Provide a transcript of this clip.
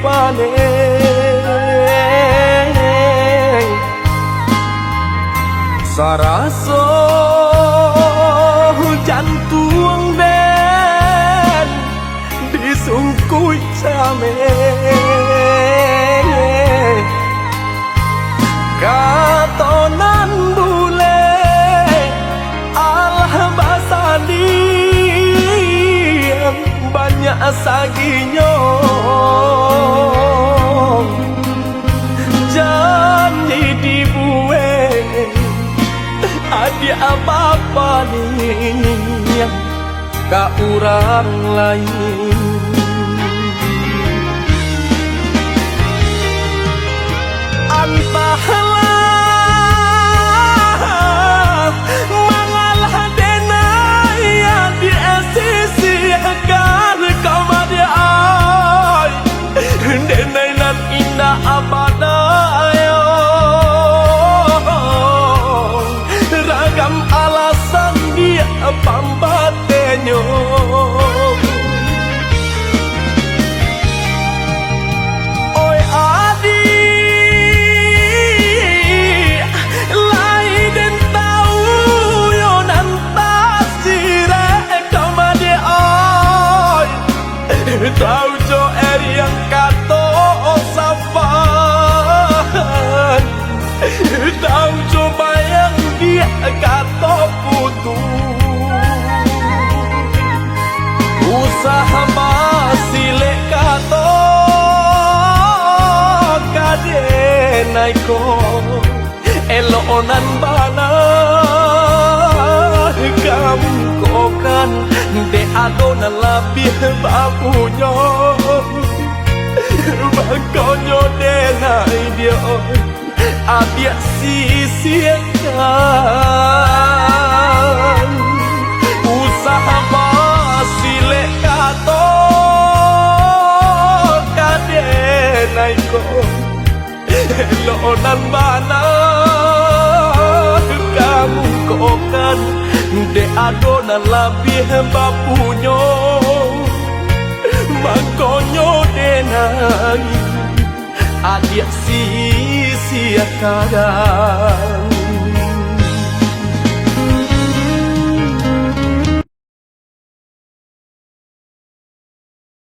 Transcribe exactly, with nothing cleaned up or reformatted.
paneh. Saraso jantuang den disungkuik cameh. Kato nan bulek alah basandiang banyak saginyo. Janji dibuek adiak bapa ni ka urang lain. Antahlah mangalah denai adiak sisiakan kamadiak ai. Denai nan indak abadayo, ragam alasan diak pambatenyo. Oi adiak, lai den tau yo nan tasirek kamadiak ai. Tau jo eriang kato sapan, tau jo bayang diak kato putuih. Usah basilek kato ka denai ko. Elok nan bana kamukokan, dek ado nan labiah bapunyo. Mangkonyo denai diak, adiak sisiakan, usah basilek kato ka denai ko. Elok nan bana kamukokan, dek ado nan labiah bapunyo. Mangkonyo denai adiak sisiakan.